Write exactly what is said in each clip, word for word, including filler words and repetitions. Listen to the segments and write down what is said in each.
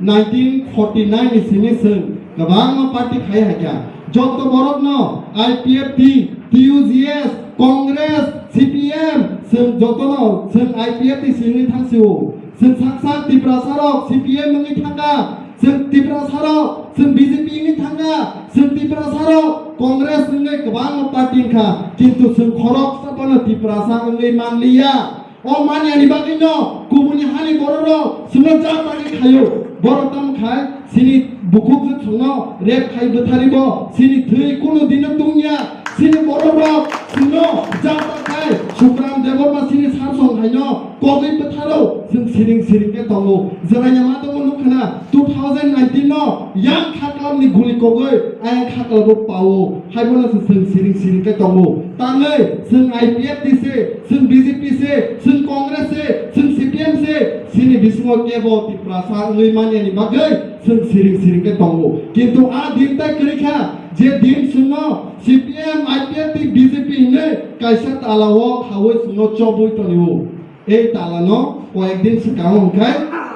Nineteen forty nine ni simi chwng kwbangma party khai haikha. Joto borokno I P F T, T U G S, Congress, C P M, chwng jotono chwng I P F T simi thangsio. Chwng sak sak Tiprasa rok C P M wngwi thangkha, chwng Tiprasa rok chwng B J P wngwi thangkha, chwng Tiprasa rok Congress wngwi kwbangma party wngkha, kintu chwng khoroksa phano Tiprasa wngwi manliya. O manyani bagwino kubuni hani bororok chwngno jatagwi khaio. Borok tamo khai chini bukhuk je chwngno rape khai bwtharibo, chini thwi kunu dino tungya, chini bororok chwngno jata khai Sukram Debbarma chini sarsong haino kogwi bwtharo chwng siring siring khe tongo. Jwraini ma tongo nukha na two thousand nineteen no yang khaklamni guli kogwi ayang khaklabo pao. Haibono se chwng siring siring khe tongo. Tangwi chwng I P F T se, chwng B J P se, chwng Congress se, chwng C P M se, chini bisingo kebo Tiprasa wngwi manyani bagwi chwng siring siring khe tongo. Kintu a din tai kwrwi kha, je din chwngno C P M, I P F T, B J P hinwi kaisa talao khaui chwngno chobwi tonio. Ei talano koyek din swkango hwnkhe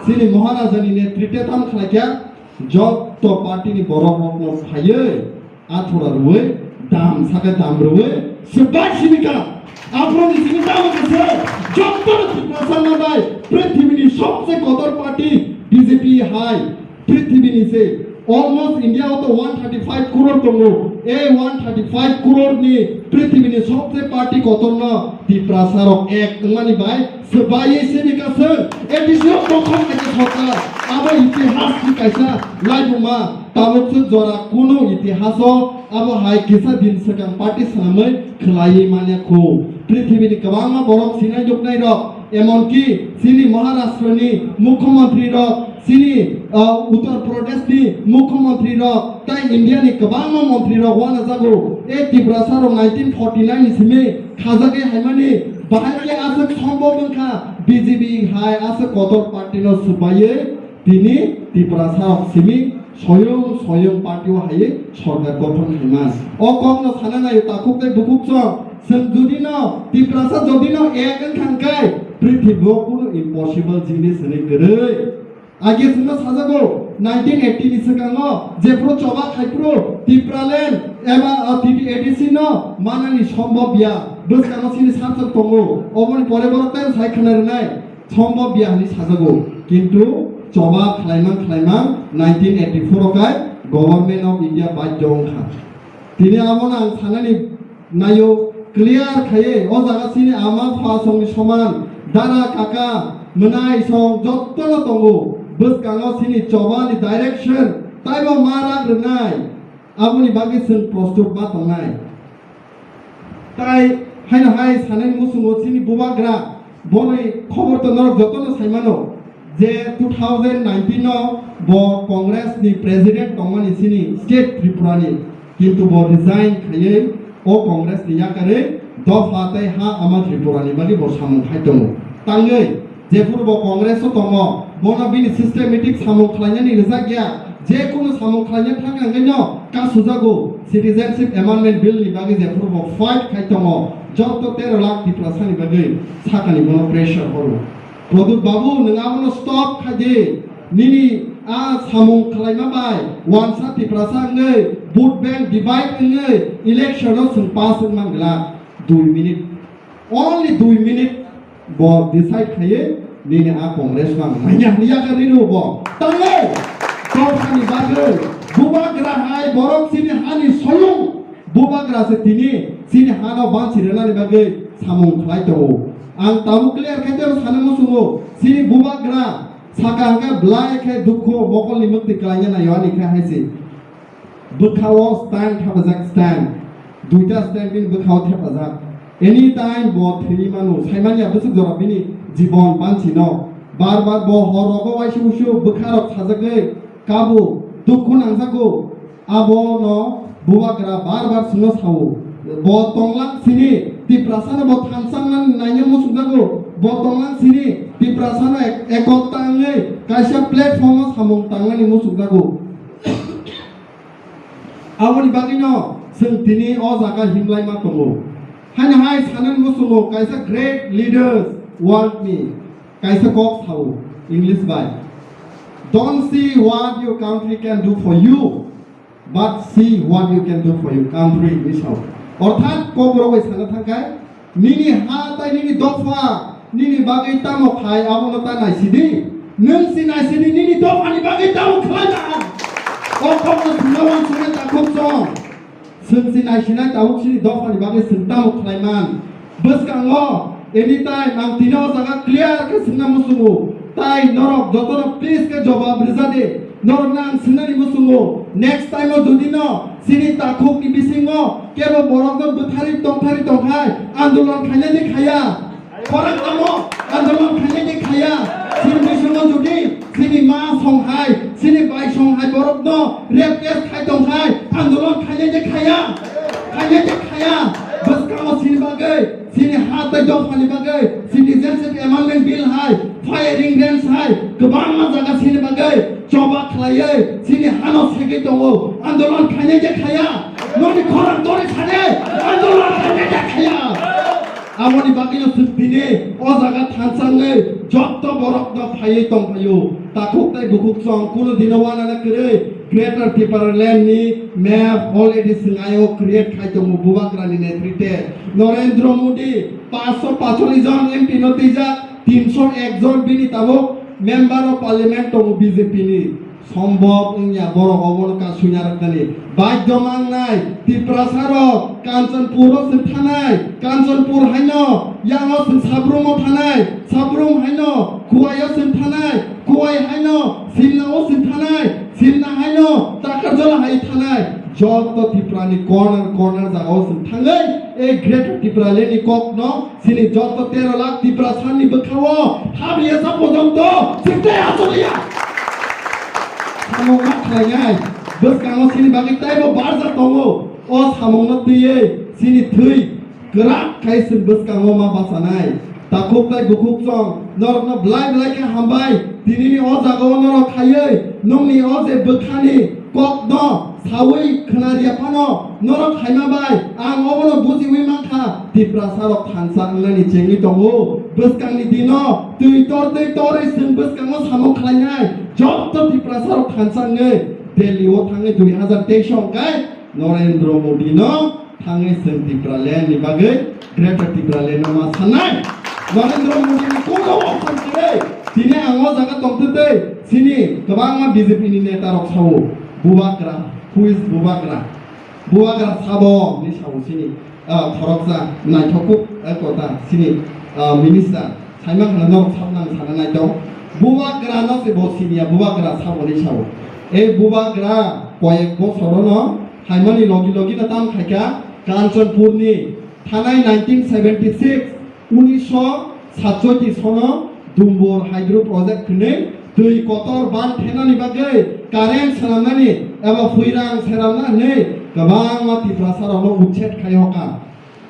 chini Maharajani netrite tamo khlaikha, joto party ni borok rokno phaiwi athora rwui dam sakhe dam rwui swbai simi ka. Aphuru ni simi tamo khe se joto Tiprasa na bai prithibini sobse kotor party B J P hai. Prithibini se almost India o to one thirty five crore tongo. E one thirty five crore ni prithibini sobse party kotorno Tiprasa rok ek wngmani bai swbaiwi simi ka se A D C o kothom kaisa sorkar. Abo itihas ni kaisa laibuma. Tabuk se jora kunu itihas o abo hai kisa din swkang party swnamwi khwlaiwi manya khu. Prithibini kwbangma borok sinai nuknai rok, emonki chini Maharashtra ni mukhyamantri rok, chini, ah, Uttar Pradesh ni mukhyamantri rok, tai India ni kwbangma mantri rok wanajago. E Tiprasa rok nineteen forty nine ni simi khajagwi haimani bahai khe aswk sombok wngkha B J P hai aswk kotor party no swbaiwi tini Tiprasa rok simi soyung soyung party o hai sorkar gothon khaima. O kokno sana naio takhuk tei bukhuk chwng. Chwng jodi no Tiprasa jodi no ek wngkha hwnkhe prithibi o kunu impossible jinis hinwi kwrwi. Age chwngno sajago nineteen eighty ni swkango jephuru choba khaiphuru Tipraland eba, ah, T T A D C no manani sombobya bwskango chini sarchok tongo. Oboni pore borok tei sai khna rwnai. Sombobya hinwi sajago, kintu choba khlaimang khlaimang nineteen eighty four o kai Government of India badhyo wngkha. Tini abono ang sanani naio clear khaiwi o jaga chini ama pha songni soman, dara kaka, mwnai song jottono tongo. Bwskango chini chobani direction taibo ma rak rwnai. Aboni bagwi chwng prostut ma tongnai. Tai haino hai sanani muchungo chini bubagra, boni khobor to norok jotono saimano je two thousand nineteen no bo Congress ni president tongmani chini state Tripura ni, kintu bo resign khaiwi o Congress ni yakarwi dopha tei ha ama Tripura ni bagwi bo samung khai tongo. Tangwi Jephuru bo Congress o tongo, bono bini systematic samung khlainani rijak ya, je kunu samung khlaina thang hwnkhe no kasujago Citizenship Amendment Bill ni bagwi jephuru bo fight khai tongo, joto tero lakh Tiprasa ni bagwi sakani bono pressure horo. Pradyot Babu, nwng abono stop khai di, nini a samung khlaima bai wansa Tiprasa wngwi vote bank divide wngwi election o chwng pass wngman glak, dui minute, only dui minute. Bo decide khaiwi nini a Congress no ang manya hwnwi yakarwi rw bo. Tangwi dophani bagwi bubagra hai borok chini hani soyung bubagra se tini chini hano banchi rwnani bagwi samung khlai tongo. Ang tabuk clear khe tebo sana muchungo chini bubagra saka hwnkhe belai khe dukhu mokolni mwktwi klaina naio ani khe hai se. Bwkhao stand thepajak stand. Duita stand bini bwkhao thepajak. Anytime bo thwi mano, saimanya bwswk jora bini jibon banchino. Bar bar bo hor rogo waisa usu bwkha rok sajagwi kabo, dukhu nangjago. Abono bubagra bar bar chwngno sao. Bo tonglang sini, Tiprasano bo thansa wngna naina muchungjago. Bo tonglang sini, Tiprasano ek-, ekota wngwi kaisa platform o samung tangnani muchungjago. Aboni bagwino chwng tini o jaga himlai ma tongo. Haino hai sanani muchungo kaisa great leaders world ni kaisa kok sao English bai. Don't see what your country can do for you, but see what you can do for your country, hinwi sao. Orthat kokborok bai sana thangkhai, nini ha tai nini dopha nini bagwi tamo khai, abono ta naisidi. Nwng si naisidi, nini dophani bagwi tamo khlai man. O kokno thwngna wansuknai takhuk chwng. Chwng si naisinai tabuk chini dophani bagwi chwng tamo khlai man. Bwskango anytime ang tini o jaga clear khe swngna muchungo. Tai norok jotono please khe jobab rwja di. Norokno ang swngnani muchungo. Next time o jodi no chini takhukni bisingo kebo borokno bwtharwi tongtharwi tongkhai andolon khainai de khaya. Khorang tamo andolon khainai de khaya. Chini bisingo jodi chini ma song hai, chini bai song hai borokno rape case khai tong khai andolon khainai de khaya. Khainai de khaya. Bwskango chini bagwi, chini ha tei dophani bagwi, Citizenship Amendment Bill hai, firing range hai, kwbangma jaga chini bagwi choba khlaiwi chini hano segwi tongo. Andolon khainai de khaya. Noni khorang tori sade andolon khainai de khaya. Aboni bagwino chwng tini o jaga thansa wngwi jotto borokno phaiwi tongphaio. Takhuk tei bukhuk chwng kunu dino wanana kwrwi Greater Tipraland ni map already chwng ayang create khai tongo Bubagrani netrite. Narendra Modi paanch sho pacholish jon M P no twijak, tinsho ek jon bini tabuk Member of Parliament tongo B J P ni. Sombhob wngya borok obono kasui narwknani. Baidhyo mangnai, Tiprasa rok Kanchanpur o chwng thanai, Kanchanpur haino yango chwng Sabrum o thanai, Sabrum haino Khowai o chwng thanai, Khowai haino Simna o chwng thanai, Simna haino Takarjala hai thanai. Joto Tripura ni corner corner jaga o chwng thangwi ei Greater Tipraland ni kok no Chini joto tero lakh Tiprasa ni bwkhao habriya sa pojonto chwng tei achukliya. Samung ma khlainai, bwskango chini bagwi teibo barja tongo. O samungno twiwi chini thwi kwrak khai chwng bwskango ma bachanai. Takhuk tei bukhuk chwng norokno belai belai khe hambai. Tinini o jagao norok khaiwi nongni o je bwkhani kokno sawi khwnariya phano norok khaima bai ang obono bujiwi mankha, Tiprasa rok thansa wngnani chengwi tongo. Bwskangni dino twi tor twi torwi chwng bwskango samung khlainai joto Tiprasa rok thansa wngwi Delhi o thangwi dui hazar teis hwnkhe Narendra Modi no thangwi chwng Tipraland ni bagwi Greater Tipraland no ma sanai. Narendra Modi ni kono option kwrwi. Tini ang o jaga tongtwtwi chini kwbangma B J P ni neta rok sao, Bubagra, who is Bubagra? Bubagra sabo ni sao chini, ah, khoroksa naithok kuk, eh, kota chini, ah, minister. Saima khana norok sabnang sana naitong. Bubagra no se bo siniya, Bubagra sabo ni sao. Ei Bubagra koyek bosor no Phaimani logi logi no tam khaikha Kanchanpur ni thanai nineteen seventy six, unisho satchoti sono Dumbur Hydro Project hwnwi twi kotor ban thenani bagwi current swnamnani eba phuirang swnamna hwnwi kwbangma Tiprasa rokno uchet khai hoka.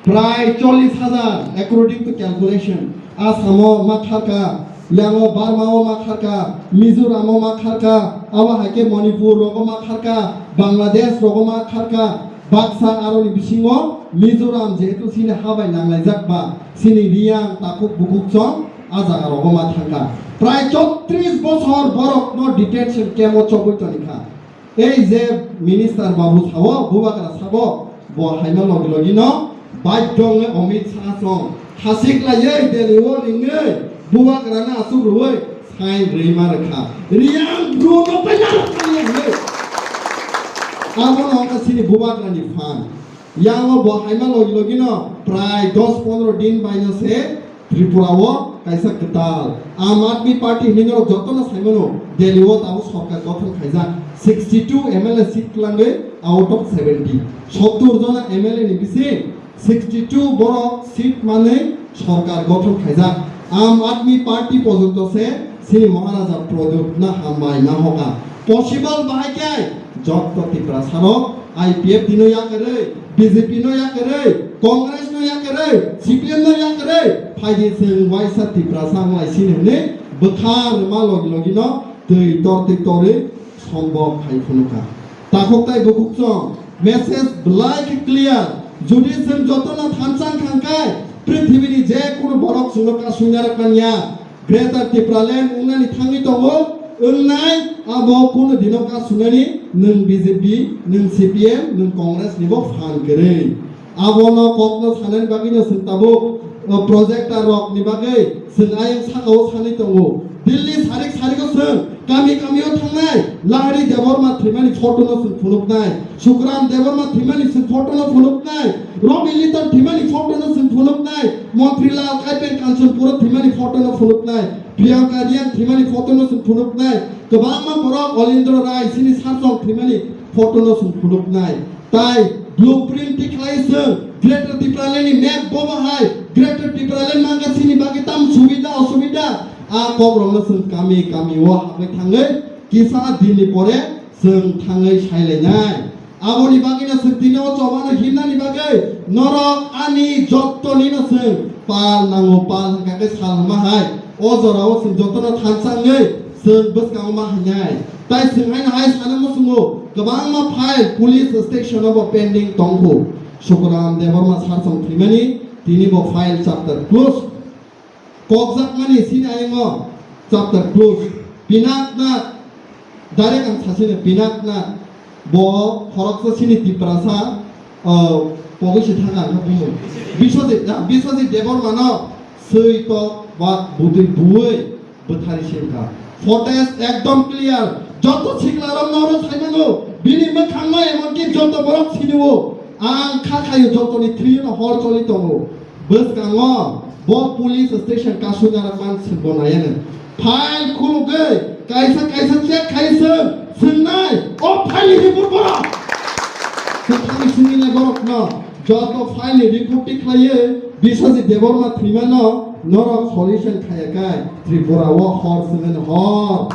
Prai chollish hajar, according to calculation, Assam o ma kharka, yango Burma o ma kharka, Mizoram o ma kharka, abo hai khe Manipur rogo ma kharka, Bangladesh rogo ma kharka, baksa aroni bisingo Mizoram jehetu chini ha bai nanglaijak ba, chini Riyang, Takhuk, Bukhuk chong a jaga rogo ma thangka. Prai chotris bosor borok no detention camp o chobwi tonikha. Ei je minister babu sao, Bubagra sabo, bo haima logi logi no baidhyo wngwi Amit Shah song khasik laiwi Delhi o ringwi Bubagra no asuk rwui sign rwima rwkha. Riyang bru no paina rwkha hwnwi. Abo no wngkha chini Bubagra ni phan. Yango bo haima logi logi no prai dos pondro din bai no se Tripura o kaisa kwtal Aam Aadmi Party hinwi norok jotono saimano, Delhi o tabuk sorkar gothon khaijak, sixty two M L A seat kwlangwi out of seventy, sottur jona M L A ni bising sixty two borok seat manwi sorkar gothon khaijak. Aam Aadmi Party porjonto se chini Maharaja Pradyut no hambai ma hoka. Possible bahai khe jotto Tiprasa rok I P F T no yakarwi, B J P no yakarwi, Congress no yakarwi, C P M no yakarwi, phaidi chwng waisa Tiprasa wnglaisini hwnwi bwkha rwma logi logi no twi tor twi torwi sombok khai phunukha. Takhuk tai bukhuk chwng message belai khe clear. Jodi chwng jotono thansa wngkha hwnkhe prithibini je kunu borok chwngno kasui narwk manya. Greater Tipraland wngnani thangwi tongo, Wngnai abo kunu dino kasunani nwng B J P, nwng C P M, nwng Congress ni bo phan kwrwi. Abono kokno sanani bagwino chwng tabuk, o, projector rok ni bagwi chwng ayang saka o sanwi tongo. Delhi sarik sarik o chwng kami kami o thangnai, Lahari Debbarma thwimani photo no chwng phunuknai, Sukram Debbarma thwimani chwng photo no phunuknai, Robi Litar thwimani photo no chwng phunuknai, Montri Lal Kaipeng Kanchanpur o thwimani photo no phunuknai, Priyanka Reang thwimani photo no chwng phunuknai, kwbangma borok Olindra Rai chini Sarsong thwimani photo no chwng phunuknai. Tai blueprint tikhlai chwng Greater Tipraland ni map bo bahai Greater Tipraland mangka chini bagwi tam subida osubida a kok rok no chwng kami kami o habwi thangwi kisa din ni pore chwng thangwi sailainai. Aboni bagwino chwng tini o chobano himnani bagwi norok ani jottoni no chwng pal nango, pal hwnkha khe sal hwnma hai. O jorao chwng jotono thansa wngwi chwng bwskango ma hainai. Tai chwng haino hai sana muchungo kwbangma file police station o bo pending tongkho. Sukuram Debbarma Sarsong thwimani tini bo file chapter close. Kokjakmani sini ayango chapter close. Pinaknath, direct ang sasini Pinaknath, bo khoroksa sini Tiprasa, o, pogwi se thang ang kha bumo. Biswajit, ah, Biswajit Debbarmano swi tok ba butwi buwi bwthari se wngkha. Footage ekdom clear. Joto siklarok noro saimango. Bini mwkhangno emonki joto borok sinio. Ang kha khayo jotoni thwino hor choli tongo. Bwskango bo police station kasuna man swngo nayano. File khulugwi kaisa kaisa check khai se swngnai. O file ni report bora. Swngthangni swngnai borokno joto file ni report tikhlaiwi Biswajit Debbarma thwimano norok solution khaya kai Tripura o hor swngnai hor.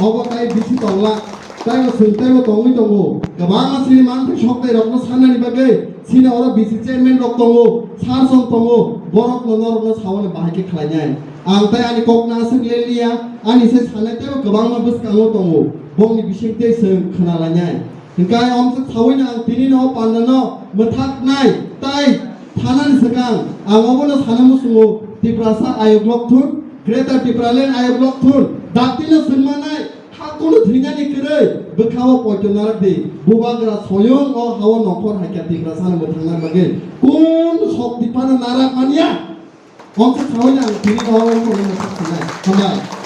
Obo tai bisi tongla, taibo chwng taibo tongwi tongo. Kwbangma chini manthai soktai rokno sanani bagwi chini oro B C chairman rok tongo, sir song tongo, borokno norokno sawani bahai khe khlainai. Ang tai ani kokno aswk leliya, ani se sanai teibo kwbangma bwskango tongo, bongni bisingtwi chwng khwnalainai. Hwnkhe omswk sawino ang tinino o pandano mwthaknai tai thanani swkang ang obono sana muchungo Tiprasa ayok lok thun, Greater Tipraland ayok lok thun, daktino swngmanai, ha kunu thwinani kwrwi, bwkhao poito narak di, bubagra soyung o hao nongkhor hai khe Tiprasano mwthangna bagwi kun sokti phano narak manya? Omswk sawino ang tinino o pandano mwthak thanai. Hambai.